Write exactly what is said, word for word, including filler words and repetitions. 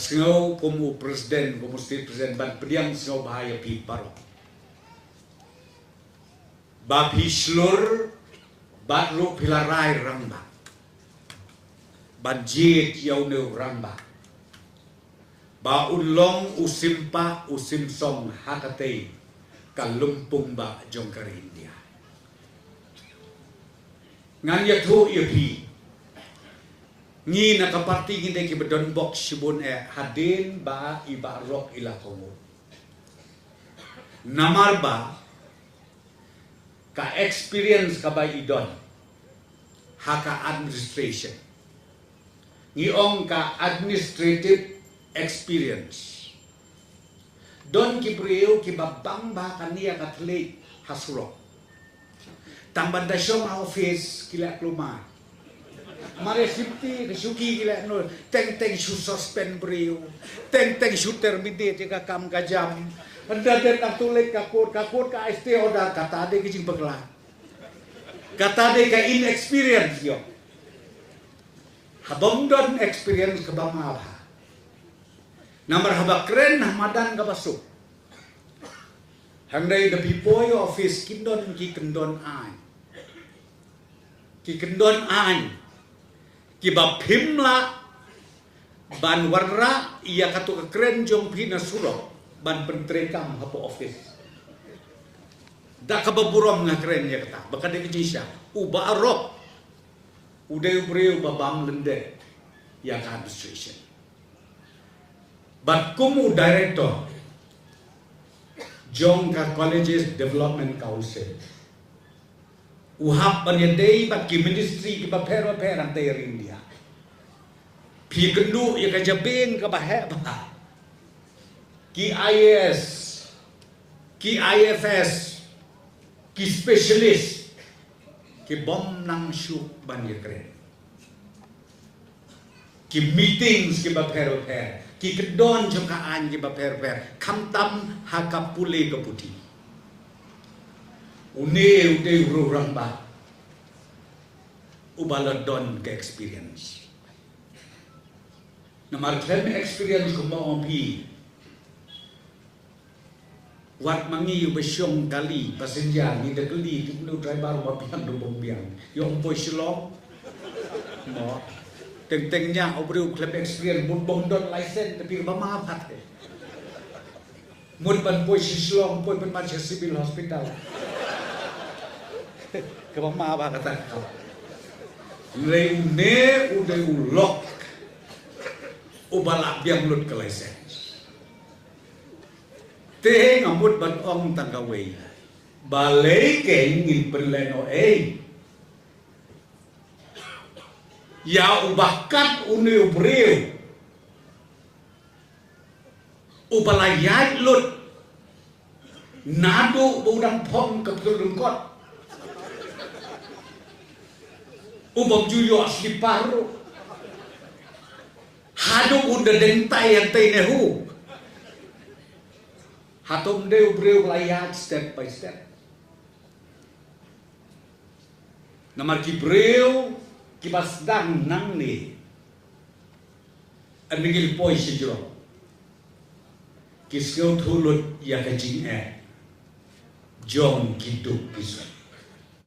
Sngew kum u president, kum u state president, ban pdiang sngewbha ïa phi baroh ba phi shlur bad ruh phi la rai rangbah ban jied ïa une u rangbah ba un long u sim pah u sim song ha katei ka lympung bah jong ka ri India. Ngan ïathuh ïa phi, ngi na ka party ngi dei kiba don bok shibun eh hadien ba i Bah Rock i la kohnguh. Namar ba ka experience kaba i don ha ka administration, ngi ong ka administrative experience. Don ki briew kiba bang bha kane ïa ka thylliej ha surok. Tang ban da shong ha office ki leh klumar. Mar ïa safety ka shuki ki leh noh, teng teng shu suspend briew, teng teng shu terminate ïa ka kam ka jam. Ynda dep nang thylliej ka court, ka court ka ai stay order, kata dei ka jingbakla. Kata dei ka inexperience ïoh. Haba ym don experience kaba ma bha. Namar haba kren ha madan kaba suk, hynrei da phi poi office ki don ki kyndon aiñ. Ki kyndon aiñ kiba phim lah ban wanrah ïa kato ka kren jong phi na surok ban pyntreikam hapoh office. Da kaba burom nga kren ïa kata ba ka dei ka jingshisha. U Bah Rock u dei u briew ba bam lyndet ïa ka administration. Bad kum u director jong ka Colleges Development Council, u hap ban ïadei bad ki ministry kiba pher bapher hangtei ha ri India. Phi kynduh ïa ka jabieng kaba heh bha, ki I A S, ki I F S, ki specialist, ki bym nang shuh ban ïakren. Ki meetings kiba pher bapher, ki kyndon jong ka aiñ kiba pher bapher, khamtam ha ka pule ka puthi. Une u dei u rangbah uba la don ka experience. Namar khlem experience kumba ong phi, wat ma ngi uba shong kali passenger, ngi da kylli te une u driver uba biang ruh bym biang. Ïoh poi Shillong. Mo. Teng teng ñiah u briew khlem experience, mut bym don license, te phi ba ma pat eh. Mut ban poi sha Shillong, poi pynmat sha Civil Hospital. Kaba ma ba kata ka. Hynrei une u dei u lok uba la biang lut ka license. Te nga mut ban ong tang kawei. Balei ke ngin pynlehnohei ïa uba kat une u briew uba la ïaid lut naduh ba u dang phong ka pynlut lyngkot, u bym ju ïoh slipar ruh, haduh un da deng tai hangtei ne hu. Hato ym dei u briew ba la ïaid step by step? Namar ki briew kiba sdang nangne, ynda ngi poi shajrong, ki sngewthuh lut ïa ka jingeh jong ki duk ki suk.